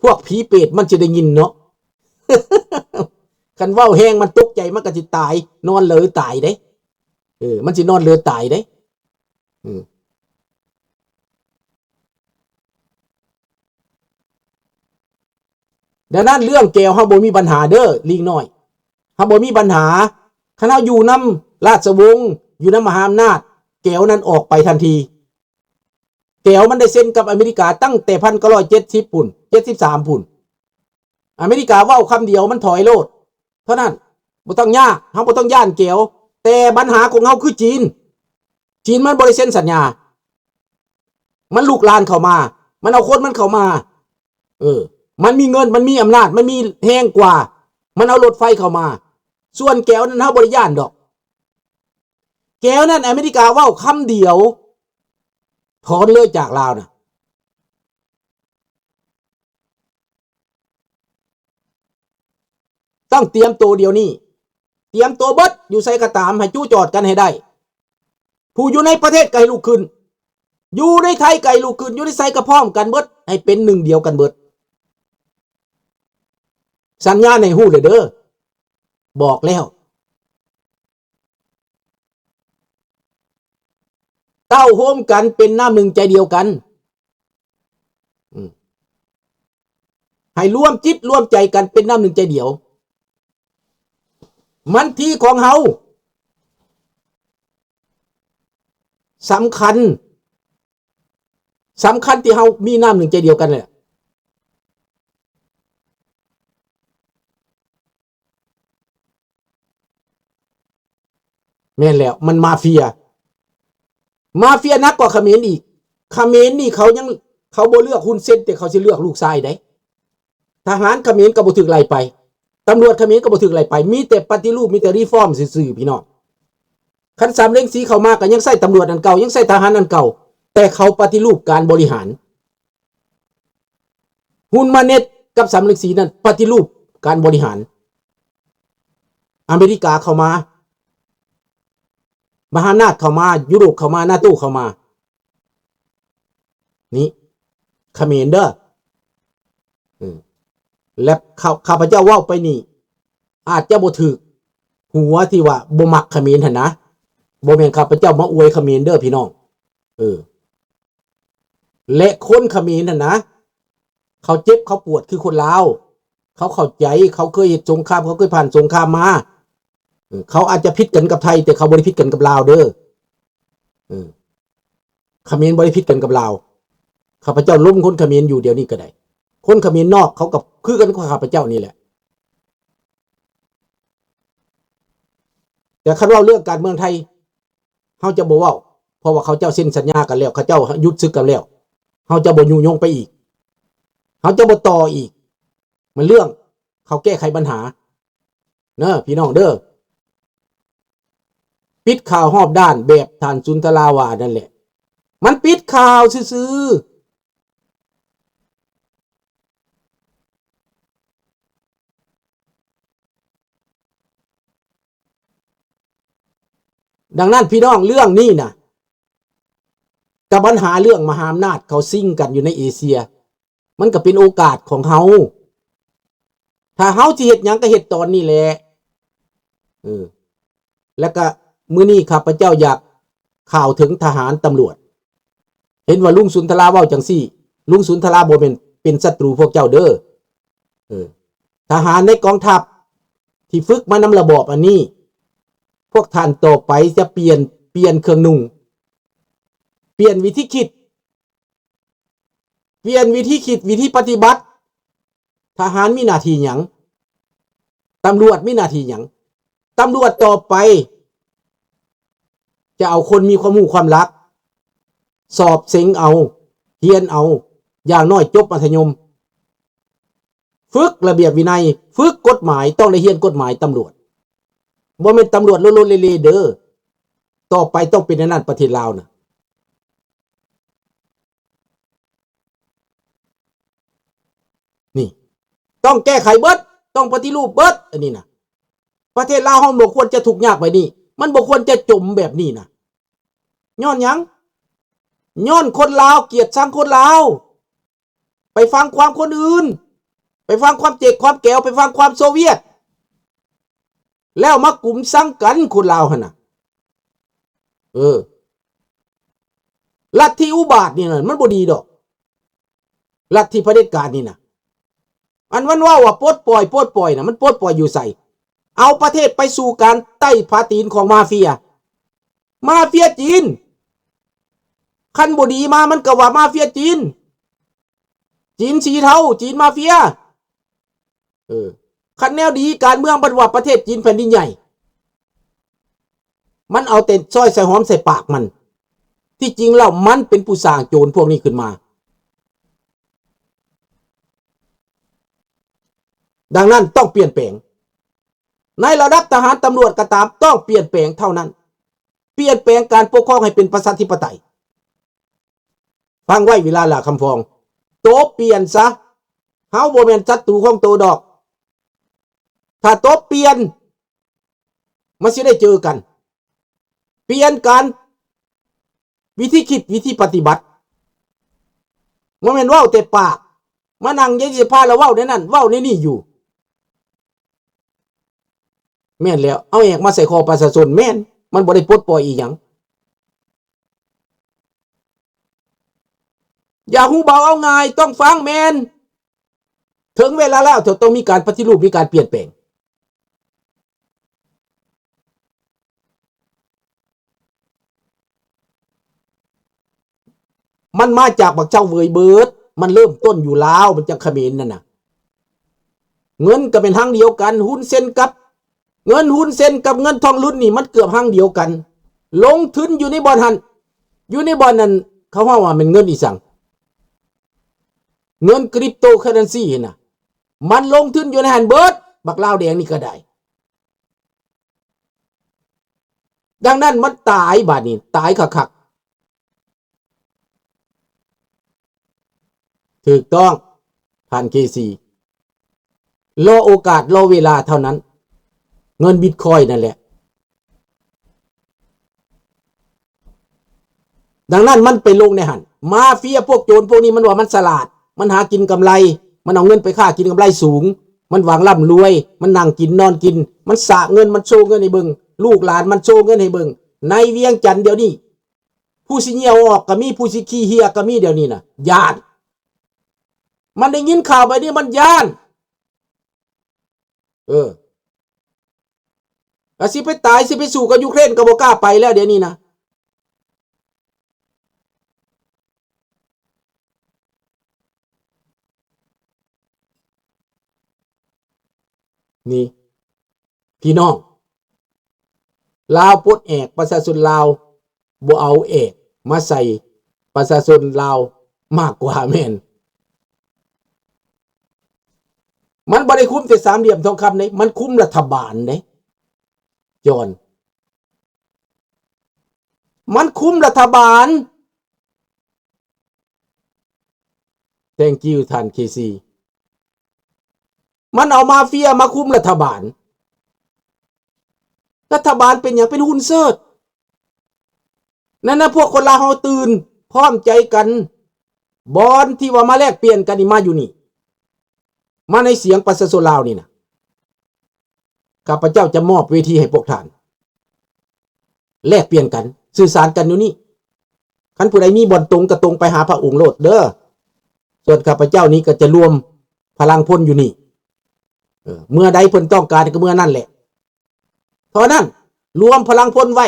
ພວກຜີເປດມັນຊິໄດ້ຍິນເນາະ. ຄັນເວົ້າແຮງມັນຕົກໃຈ ມັນກໍຊິຕາຍ ນອນເຫຼີຕາຍເດ້. ເອີ ມັນຊິນອນເຫຼີຕາຍເດ້. ອືມ ດັ່ງນັ້ນເລື່ອງແກວເຮົາບໍ່ມີບັນຫາເດີ ລີງນ້ອຍ ເຮົາບໍ່ມີບັນຫາ. ຄັນເຮົາຢູ່ນຳລາຊະວົງ ຢູ່ນຳມະຫາອຳນາດ ແກວນັ້ນອອກໄປທັນທີ. ແກວມັນໄດ້ເຊັນກັບອາເມລິກາຕັ້ງແຕ່ພັນເກົ້າຮ້ອຍເຈັດສິບພຸ້ນ ເຈັດສິບສາມພຸ້ນ. ອາເມລິກາເວົ້າຄຳດຽວມັນຖອຍໂລດ ເທົ່ານັ້ນ. ບໍ່ຕ້ອງຍາກ ເຮົາບໍ່ຕ້ອງຢ້ານແກວ. ແຕ່ບັນຫາຂອງເຮົາຄືຈີນ. ຈີນມັນບໍ່ໄດ້ເຊັນສັນຍາ. ມັນລຸກລານເຂົ້າມາ. ມັນເອົາຄົນມັນເຂົ້າມາ. ເອີ ມັນມີເງິນ ມັນມີອຳນາດ ມັນມີແຮງກວ່າ. ມັນເອົາລົດໄຟເຂົ້າມາ. ສ່ວນແກວນັ້ນເຮົາບໍ່ໄດ້ຢ້ານດອກ. ແກວນັ້ນອາເມລິກາເວົ້າຄຳດຽວ ຖອນເລີຍຈາກລາວນະ. ຕ້ອງຕຽມໂຕດຽວນີ້. ຕຽມໂຕເບິດ ຢູ່ໃສກໍຕາມ ໃຫ້ຈູ່ຈອດກັນໃຫ້ໄດ້. ຜູ້ຢູ່ໃນປະເທດກໍໃຫ້ລຸກຂຶ້ນ. ຢູ່ໃນໄທກໍໃຫ້ລຸກຂຶ້ນ. ຢູ່ໃນໃສກໍພ້ອມກັນເບິດ. ໃຫ້ເປັນໜຶ່ງດຽວກັນເບິດ. ສັນຍາໃຫ້ຮູ້ເລີຍເດີ. ບອກແລ້ວ. ເຕົ້າໂຮມກັນເປັນນ້ຳໜຶ່ງໃຈດຽວກັນ. ອືມ ໃຫ້ລວມຈິດລວມໃຈກັນເປັນນ້ຳໜຶ່ງໃຈດຽວ. ມັນທີຂອງເຮົາ ສຳຄັນ ສຳຄັນທີ່ເຮົາມີນ້ຳໜຶ່ງໃຈດຽວກັນແຫຼະ. ແມ່ນແລ້ວ ມັນມາເຟຍ ມາເຟຍໜັກກວ່າຂະເໝນອີກ. ຂະເໝນນີ້ເຂົາຍັງ ເຂົາບໍ່ເລືອກຮຸນເຊັນ ແຕ່ເຂົາຊິເລືອກລູກຊາຍໃດ໋. ທະຫານຂະເໝນກໍບໍ່ຖືກໄລ່ໄປ ຕຳຫຼວດຂະເໝນກໍບໍ່ຖືກໄລ່ໄປ ມີແຕ່ປະຕິຮູບ ມີແຕ່ຣີຟອມຊື່ໆ ພີ່ນ້ອງ. ຄັນສາມເລັງສີເຂົ້າມາກໍຍັງໃຊ້ຕຳຫຼວດອັນເກົ່າ ຍັງໃຊ້ທະຫານອັນເກົ່າ ແຕ່ເຂົາປະຕິຮູບການບໍລິຫານ. ຮຸນມາເນັດກັບສາມເລັງສີນັ້ນປະຕິຮູບການບໍລິຫານ. ອາເມລິກາເຂົ້າມາ ມະຫາອຳນາດເຂົ້າມາ ຢູໂຣບເຂົ້າມາ ນາໂຕເຂົ້າມາ ນີ້ ຂະເໝນເດີ. ເອີ ແລະ ຂ້າ ຂ້າພະເຈົ້າເວົ້າໄປນີ້ ອາດຈະບໍ່ຖືກຫົວທີ່ວ່າບໍ່ມັກຂະເໝນຫັ້ນນະ. ບໍ່ແມ່ນຂ້າພະເຈົ້າມາອວຍຂະເໝນເດີພີ່ນ້ອງ. ເອີ ແລະ ຄົນຂະເໝນຫັ້ນນະ ເຂົາເຈັບເຂົາປວດຄືຄົນລາວ. ເຂົາເຂົ້າໃຈ ເຂົາເຄີຍເຮັດສົງຄາມ ເຂົາເຄີຍຜ່ານສົງຄາມມາ. ເອີ ເຂົາອາດຈະຜິດກັນກັບໄທ ແຕ່ເຂົາບໍ່ໄດ້ຜິດກັນກັບລາວເດີ. ເອີ ຂະເໝນບໍ່ໄດ້ຜິດກັນກັບລາວ. ຂ້າພະເຈົ້າລົມຄົນຂະເໝນຢູ່ດຽວນີ້ກໍໄດ້. ຄົນຂະເໝນນອກເຂົາກໍຄືກັນກັບຂ້າພະເຈົ້ານີ້ແຫຼະ. ແຕ່ຄັນເວົ້າເລື່ອງການເມືອງໄທ ເຮົາຈະບໍ່ເວົ້າ ເພາະວ່າເຂົາເຈົ້າເຊັນສັນຍາກັນແລ້ວ ເຂົາເຈົ້າຢຸດສຶກກັນແລ້ວ. ເຮົາຈະບໍ່ຍຸຍົງໄປອີກ ເຮົາຈະບໍ່ຕໍ່ອີກ. ມັນເລື່ອງເຂົາແກ້ໄຂບັນຫາເດີ ພີ່ນ້ອງເດີ. ປິດຂ່າວຮອບດ້ານແບບທ່ານສຸນທະລາວ່ານັ້ນແຫຼະ. ມັນປິດຂ່າວຊື່ໆ. ດັ່ງນັ້ນ ພີ່ນ້ອງ ເລື່ອງນີ້ນະ ກັບບັນຫາເລື່ອງມະຫາອຳນາດເຂົາຊິງກັນຢູ່ໃນເອເຊຍ ມັນກໍເປັນໂອກາດຂອງເຮົາ. ຖ້າເຮົາຊິເຮັດຫຍັງກໍເຮັດຕອນນີ້ແຫຼະ. ເອີ ແລ້ວກະມື້ນີ້ຂ້າພະເຈົ້າຢາກກ່າວເຖິງທະຫານຕຳຫຼວດ. ເຫັນວ່າລຸງສຸນທະລາເວົ້າຈັ່ງຊີ້, ລຸງສຸນທະລາບໍ່ແມ່ນເປັນສັດຕູພວກເຈົ້າເດີ. ເອີ ທະຫານໃນກອງທັບທີ່ຝຶກມານຳລະບອບອັນນີ້, ພວກທ່ານຕໍ່ໄປຈະປ່ຽນ, ປ່ຽນເຄື່ອງນຸ່ງ, ປ່ຽນວິທີຄິດ, ປ່ຽນວິທີຄິດ, ວິທີປະຕິບັດ. ທະຫານມີໜ້າທີ່ຫຍັງ? ຕຳຫຼວດມີໜ້າທີ່ຫຍັງ? ຕຳຫຼວດຕໍ່ໄປຈະເອົາຄົນມີຄວາມຮູ້ຄວາມລັກ, ສອບເສັງເອົາ, ຮຽນເອົາ, ຢ່າງໜ້ອຍຈົບມັດທະຍົມ, ຝຶກລະບຽບວິໄນ, ຝຶກກົດໝາຍ, ຕ້ອງໄດ້ຮຽນກົດໝາຍຕຳຫຼວດ. ບໍ່ແມ່ນຕຳຫຼວດໂລດໆເລໆເດີ. ຕໍ່ໄປຕ້ອງເປັນແນວນັ້ນປະເທດລາວນະ. ນີ້ ຕ້ອງແກ້ໄຂເບິດ, ຕ້ອງປະຕິຮູບເບິດ. ອັນນີ້ນະ ປະເທດລາວເຮົາບໍ່ຄວນຈະທຸກຍາກແບບນີ້, ມັນບໍ່ຄວນຈະຈົມແບບນີ້ນະ. ຍ້ອນຫຍັງ? ຍ້ອນຄົນລາວກຽດຊັງຄົນລາວ, ໄປຟັງຄວາມຄົນອື່ນ, ໄປຟັງຄວາມເຈັກຄວາມແກວ ໄປຟັງຄວາມໂຊວຽດ ແລ້ວມາກຸມສັງກັນຄົນລາວຫັ້ນນະ. ເອີ ລັດທິອຸບາດນີ້ນະ ມັນບໍ່ດີດອກ ລັດທິຜະເດັດການນີ້ນະ. ອັນມັນເວົ້າວ່າປົດປ່ອຍ ປົດປ່ອຍນະ ມັນປົດປ່ອຍຢູ່ໃສ? ເອົາປະເທດໄປສູ່ການໄຕ້ຜາຕີນຂອງມາເຟຍ ມາເຟຍຈີນ. ຄັນບໍ່ດີມາ ມັນກໍວ່າມາເຟຍຈີນ ຈີນສີເທົາ ຈີນມາເຟຍ. ເອີ ຄັນແນວດີການເມືອງ ບັດວ່າປະເທດຈີນແຜ່ນດິນໃຫຍ່. ມັນເອົາແຕ່ຊອຍໃສ່ຫອມໃສ່ປາກມັນ ທີ່ຈິງແລ້ວມັນເປັນຜູ້ສ້າງໂຈນພວກນີ້ຂຶ້ນມາ. ດັ່ງນັ້ນຕ້ອງປ່ຽນແປງ ໃນລະດັບທະຫານຕຳຫຼວດກໍຕາມ ຕ້ອງປ່ຽນແປງເທົ່ານັ້ນ ປ່ຽນແປງການປົກຄອງໃຫ້ເປັນປະຊາທິປະໄຕ. ຟັງໄວ້ວິລາ ຫຼ້າຄຳຟອງ ໂຕບປ່ຽນຊະ. ເຮົາບໍ່ແມ່ນສັດຕູຂອງໂຕດອກ. ຖ້າໂຕບປ່ຽນ ມັນຊິໄດ້ເຈີກັນ. ປ່ຽນການ ວິທີຄິດ ວິທີປະຕິບັດ. ບໍ່ແມ່ນເວົ້າແຕ່ປາກ ມານັ່ງຢູ່ໃນສະພາແລ້ວເວົ້າແນວນັ້ນ ເວົ້າແນວນີ້ຢູ່. ແມ່ນແລ້ວ ເອົາແອກມາໃສ່ຄໍປະຊາຊົນ ແມ່ນ ມັນບໍ່ໄດ້ປົດປ່ອຍອີ່ຫຍັງ. ຢ່າຫູເບົາເອົາງ່າຍ ຕ້ອງຟັງແມ່ນ. ເຖິງເວລາແລ້ວ ເຈົ້າຕ້ອງມີການປະຕິຮູບ ມີການປ່ຽນແປງ. ມັນມາຈາກບັກເຈົ້າເຫວີຍເບີດ ມັນເລີ່ມຕົ້ນຢູ່ລາວ ມັນຈັ່ງຂະເໝນນັ້ນນະ. ເງິນກໍແມ່ນຮັງດຽວກັນ ຮຸນເຊັນກັບ ເງິນຮຸນເຊັນກັບເງິນທອງລຸນນີ້ ມັນເກືອບຮັງດຽວກັນ. ລົງທຶນຢູ່ໃນບ່ອນຫັ້ນ ຢູ່ໃນບ່ອນນັ້ນ ເຂົາເວົ້າວ່າແມ່ນເງິນອີ່ສັງ? ເງິນຄຣິບໂຕເຄີເຣນຊີຫັ້ນນະ ມັນລົງທຶນຢູ່ໃນຫັ້ນເບີດ ບັກລາວແດງນີ້ກໍໄດ້. ດັ່ງນັ້ນມັນຕາຍບາດນີ້ ຕາຍຄັກໆ. ຖືກຕ້ອງ ທ່ານເຄຊີ ລໍໂອກາດ ລໍເວລາເທົ່ານັ້ນ ເງິນບິດຄອຍນັ້ນແຫຼະ. ດັ່ງນັ້ນມັນໄປລົງໃນຫັ້ນ ມາເຟຍພວກໂຈນພວກນີ້ ມັນວ່າມັນສະຫຼາດ ມັນຫາກິນກຳໄລ ມັນເອົາເງິນໄປຄ້າກິນກຳໄລສູງ ມັນຫວັງລ່ຳລວຍ ມັນນັ່ງກິນນອນກິນ ມັນສະເງິນ ມັນໂຊເງິນໃຫ້ເບິ່ງ ລູກຫຼານມັນໂຊເງິນໃຫ້ເບິ່ງ ໃນວຽງຈັນດຽວນີ້ ຜູ້ຊິຍ່ຽວອອກກໍມີ ຜູ້ຊິຂີ້ເຫຍກໍມີ ດຽວນີ້ນະ ຢ້ານ. ມັນໄດ້ຍິນຂ່າວແບບນີ້ມັນຢ້ານ. ເອີ ກໍຊິໄປຕາຍ ຊິໄປສູ້ກັບຢູເຄຣນກໍບໍ່ກ້າໄປແລ້ວ ດຽວນີ້ນະ. ນີ້ ພີ່ນ້ອງ ລາວປົດແອກ ປະຊາຊົນລາວບໍ່ເອົາແອກມາໃສ່ປະຊາຊົນລາວມາກກວ່າແມ່ນ. ມັນບໍ່ໄດ້ຄຸມແຕ່ສາມຫຼ່ຽມທອງຄຳເດ້ ມັນຄຸມລັດຖະບານເດ້ ຈອນ ມັນຄຸມລັດຖະບານ. Thank you ທ່ານເຄຊີ. ມັນເອົາມາເຟຍມາຄຸມລັດຖະບານ. ລັດຖະບານເປັນຫຍັງ? ເປັນຫຸ່ນເສີດ. ນັ້ນນະ ພວກຄົນລາວເຮົາຕື່ນ ພ້ອມໃຈກັນ. ບ່ອນທີ່ວ່າມາແລກປ່ຽນກັນນີ້ ມາຢູ່ນີ້ ມາໃນສຽງປະຊາຊົນລາວນີ້ນະ. ຂ້າພະເຈົ້າຈະມອບເວທີໃຫ້ພວກທ່ານ ແລກປ່ຽນກັນ ສື່ສານກັນຢູ່ນີ້. ຄັນຜູ້ໃດມີບ່ອນຕົງກໍຕົງໄປຫາພະອົງໂລດເດີ້. ສ່ວນຂ້າພະເຈົ້ານີ້ກໍຈະລວມພະລັງພົນຢູ່ນີ້. ເອີ ເມື່ອໃດເພິ່ນຕ້ອງການກໍເມື່ອນັ້ນແຫຼະ. ເທົ່ານັ້ນ ລວມພະລັງພົນໄວ້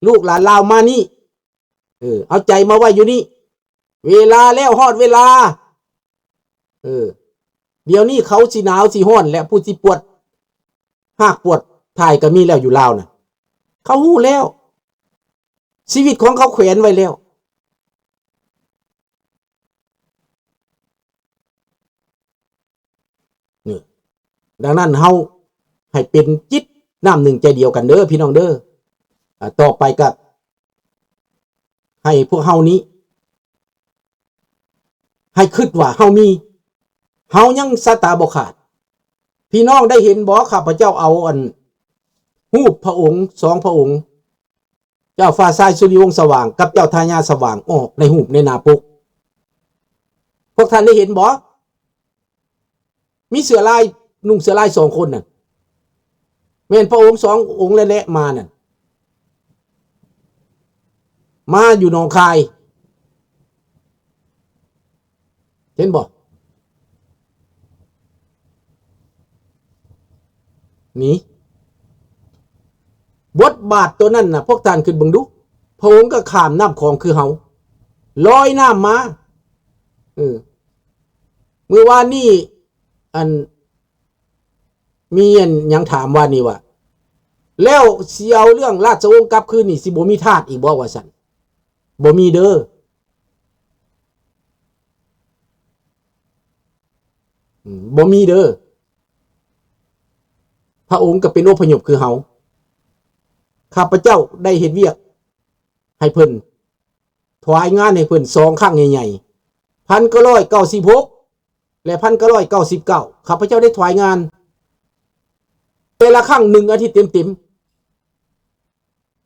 ລູກຫຼານລາວມານີ້. ເອີ ເອົາໃຈມາໄວ້ຢູ່ນີ້. ເວລາແລ້ວ ຮອດເວລາ. ເອີ ດຽວນີ້ເຂົາຊິໜາວຊິຮ້ອນແຫຼະ ຜູ້ຊິປວດຮາກປວດຖ່າຍກໍມີແລ້ວຢູ່ລາວນະ. ເຂົາຮູ້ແລ້ວ ຊີວິດຂອງເຂົາແຂວນໄວ້ແລ້ວ. ນີ້ ດັ່ງນັ້ນເຮົາໃຫ້ເປັນຈິດນ້ຳໜຶ່ງໃຈດຽວກັນເດີ້ ພີ່ນ້ອງເດີ້. ອາ ຕໍ່ໄປກໍໃຫ້ພວກເຮົານີ້ ໃຫ້ຄິດວ່າເຮົາມີ ເຮົາຍັງຊະຕາບໍ່ຂາດ. ພີ່ນ້ອງໄດ້ເຫັນບໍ່? ຂ້າພະເຈົ້າເອົາອັນ ຮູບພະອົງ ສອງພະອົງ ເຈົ້າຟ້າຊາຍສຸລິວົງສະຫວ່າງ ກັບເຈົ້າທາຍາດສະຫວ່າງ ອອກໃນຮູບໃນໜ້າປົກ. ພວກທ່ານໄດ້ເຫັນບໍ່? ມີເສື້ອລາຍ ນຸ່ງເສື້ອລາຍສອງຄົນນັ້ນ ແມ່ນພະອົງສອງອົງແຫຼະ ແລະມານັ້ນ ມາຢູ່ໜອງຄາຍ ເຫັນບໍ່? ນີ້ ບົດບາດໂຕນັ້ນນະ ພວກທ່ານຄິດເບິ່ງດູ ພະອົງກໍຂ້າມນ້ຳຂອງຄືເຮົາ ລອຍນ້ຳມາ. ເອີ ມື້ວານນີ້ ອັນ ມີອັນຫຍັງຖາມວ່ານີ້ວ່າ ແລ້ວຊິເອົາເລື່ອງລາຊະວົງກັບຄືນນີ້ ຊິບໍ່ມີທາດອີກບໍ່ ວ່າຊັ້ນ. ບໍ່ມີເດີ ອືມ ບໍ່ມີເດີ. ພະອົງກໍເປັນອົບພະຍົບຄືເຮົາ. ຂ້າພະເຈົ້າໄດ້ເຮັດວຽກໃຫ້ເພິ່ນ ຖວາຍງານໃຫ້ເພິ່ນສອງຄັ້ງໃຫຍ່ໆ ພັນເກົ້າຮ້ອຍເກົ້າສິບຫົກ ແລະ ພັນເກົ້າຮ້ອຍເກົ້າສິບເກົ້າ ຂ້າພະເຈົ້າໄດ້ຖວາຍງານ ແຕ່ລະຄັ້ງໜຶ່ງອາທິດເຕັມໆ.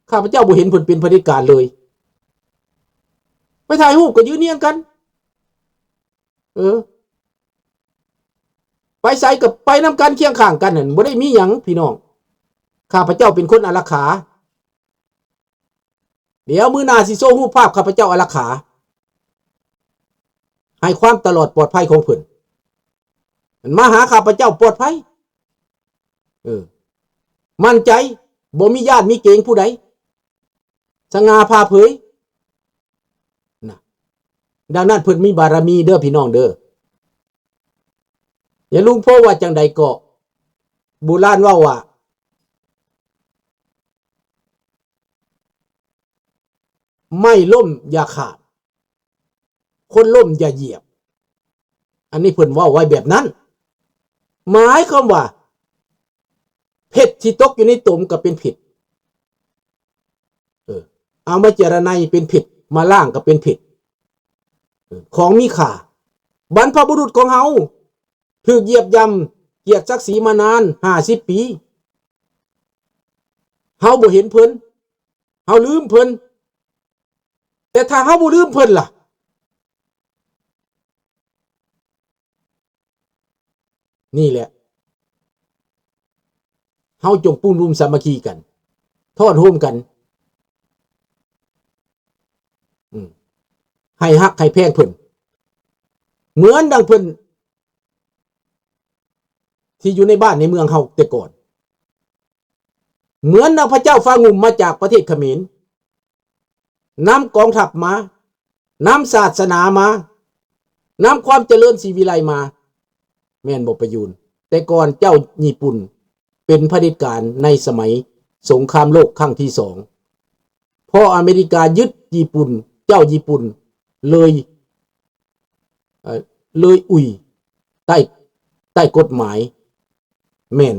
ຂ້າພະເຈົ້າບໍ່ເຫັນເພິ່ນເປັນຜະເດັດການເລີຍ. ໄປຖ່າຍຮູບກໍຢືນຮຽງກັນ ເອີ ໄປໃສກໍໄປນຳກັນ ຄຽງຂ້າງກັນນັ້ນ ບໍ່ໄດ້ມີຫຍັງພີ່ນ້ອງ. ຂ້າພະເຈົ້າເປັນຄົນອາລັກຂາ. ດຽວມື້ໜ້າຊິໂຊຮູບພາບຂ້າພະເຈົ້າອາລັກຂາ ໃຫ້ຄວາມຕະຫຼອດປອດໄພຂອງເພິ່ນ. ມັນມາຫາຂ້າພະເຈົ້າປອດໄພ ເອີ ໝັ້ນໃຈ ບໍ່ມີຢ້ານມີເກງຜູ້ໃດ ສະຫງ່າຜ່າເຜີຍນະ. ດັ່ງນັ້ນເພິ່ນມີບາລະມີເດີພີ່ນ້ອງເດີ. ຍາລຸງໂພວ່າຈັ່ງໃດເກາະ ໂບລານເວົ້າວ່າ ໄມ້ລົ້ມຢ່າຂາດ ຄົນລົ້ມຢ່າຢຽບ. ອັນນີ້ເພິ່ນເວົ້າໄວ້ແບບນັ້ນ ໝາຍຄວາມວ່າ ເພັດທີ່ຕົກຢູ່ໃນຕົມກໍເປັນເພັດ ເອີ ເອົາມາເຈຍລະໄນເປັນເພັດ ມາລ້າງກໍເປັນເພັດ ເອີ ຂອງມີຄ່າ. ບັນພະບຸລຸດຂອງເຮົາ ຖືກຢຽບຢ່ຳກຽດສັກສີມານານຫ້າສິບປີ. ເຮົາບໍ່ເຫັນເພິ່ນ ເຮົາລືມເພິ່ນ ແຕ່ຖ້າເຮົາບໍ່ລືມເພິ່ນລະ? ນີ້ແຫຼະ ເຮົາຈົ່ງປຸງລຸມສາມັກຄີກັນ ທອດໂຮມກັນ ອືມ ໃຫ້ຮັກໃຫ້ແພງເພິ່ນ ເໝືອນດັ່ງເພິ່ນ ທີ່ຢູ່ໃນບ້ານໃນເມືອງເຮົາແຕ່ກ່ອນ ເໝືອນດັ່ງພະເຈົ້າຟ້າງຸ່ມມາຈາກປະເທດຂະເໝນ ນຳກອງທັບມາ ນຳສາສະໜາມາ ນຳຄວາມຈະເລີນສີວິໄລມາ ແມ່ນບໍ່ປະຍູນ? ແຕ່ກ່ອນເຈົ້າຍີ່ປຸ່ນເປັນຜະເດັດການໃນສະໄໝສົງຄາມໂລກຄັ້ງທີສອງ ພໍອາເມລິກາຍຶດຍີ່ປຸ່ນ ເຈົ້າຍີ່ປຸ່ນເລີຍ ເອີ ເລີຍອຸ້ຍໃຕ້ ໃຕ້ກົດໝາຍ ແມ່ນ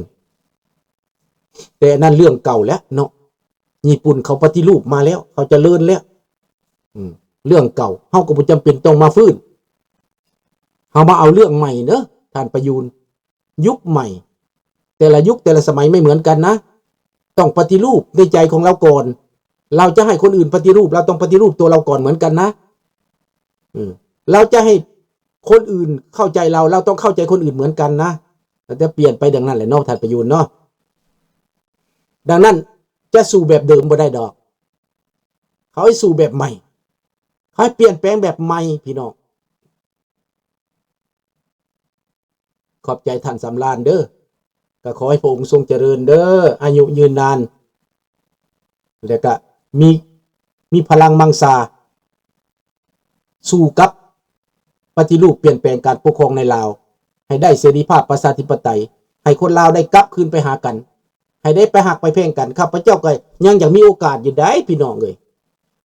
ແຕ່ອັນນັ້ນເລື່ອງເກົ່າແລ້ວເນາະ ຍີ່ປຸ່ນເຂົາປະຕິຮູບມາແລ້ວ ເຂົາຈະເລີນແລ້ວ ອືມ ເລື່ອງເກົ່າ ເຮົາກໍບໍ່ຈຳເປັນຕ້ອງມາຟື້ນ ເຮົາມາເອົາເລື່ອງໃໝ່ເດີທ່ານປະຍູນ ຍຸກໃໝ່ ແຕ່ລະຍຸກແຕ່ລະສະໄໝໄມ່ເໝືອນກັນນະ ຕ້ອງປະຕິຮູບໃນໃຈຂອງລາວກ່ອນ ລາວຈະໃຫ້ຄົນອື່ນປະຕິຮູບ ລາວຕ້ອງປະຕິຮູບຕົວລາວກ່ອນເໝືອນກັນນະ ເອີ ລາວຈະໃຫ້ຄົນອື່ນເຂົ້າໃຈລາວ ລາວຕ້ອງເຂົ້າໃຈຄົນອື່ນເໝືອນກັນນະ ແຕ່ປ່ຽນໄປດັ່ງນັ້ນແຫຼະເນາະທ່ານປະຍູນເນາະ ດັ່ງນັ້ນຈະສູ້ແບບເດີມບໍ່ໄດ້ດອກ ເຂົາໃຫ້ສູ້ແບບໃໝ່ ເຂົາໃຫ້ປ່ຽນແປງແບບໃໝ່ພີ່ນ້ອງ. ຂອບໃຈທ່ານສຳລານເດີ ກໍຂໍໃຫ້ພະອົງຊົງຈະເລີນເດີ ອາຍຸຍືນນານ ແລ້ວກະມີ ມີພະລັງມັງສາ ສູ້ກັບປະຕິຮູບປ່ຽນແປງການປົກຄອງໃນລາວ ໃຫ້ໄດ້ເສລີພາບປະຊາທິປະໄຕ ໃຫ້ຄົນລາວໄດ້ກັບຄືນໄປຫາກັນ ໃຫ້ໄດ້ໄປຮັກໄປແພງກັນ. ຂ້າພະເຈົ້າກໍຍັງຢາກມີໂອກາດຢູ່ໃດ໋ ພີ່ນ້ອງເອີຍ.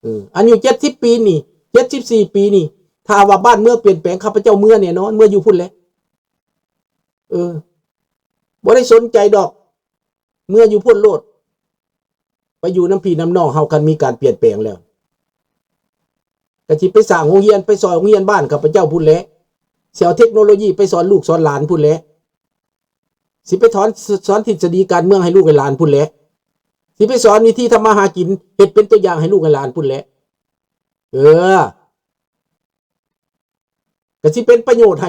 ເອີ ອາຍຸເຈັດສິບປີນີ້ ເຈັດສິບສີ່ປີນີ້ ຖ້າວ່າບ້ານເມືອງປ່ຽນແປງ ຂ້າພະເຈົ້າເມືອແນ່ນອນ ເມືອຢູ່ພຸ້ນແຫຼະ. ເອີ ບໍ່ໄດ້ສົນໃຈດອກ ເມືອຢູ່ພຸ້ນໂລດ ໄປຢູ່ນຳພີ່ນຳນ້ອງເຮົາ ຄັນມີການປ່ຽນແປງແລ້ວ ກໍຊິໄປສ້າງໂຮງຮຽນ ໄປສ້ອນໂຮງຮຽນບ້ານຂ້າພະເຈົ້າພຸ້ນແຫຼະ ຊິເອົາເທັກໂນໂລຢີໄປສອນລູກສອນຫຼານພຸ້ນແຫຼະ ຊິໄປຖອນ ສອນທິດສະດີການເມືອງໃຫ້ລູກໃຫ້ຫຼານພຸ້ນແຫຼະ ຊິໄປສອນວິທີທຳມາຫາກິນ ເຮັດເປັນຕົວຢ່າງໃຫ້ລູກໃຫ້ຫຼານພຸ້ນແຫຼະ. ເອີ ກໍຊິເປັນປະໂຫຍດໃຫ້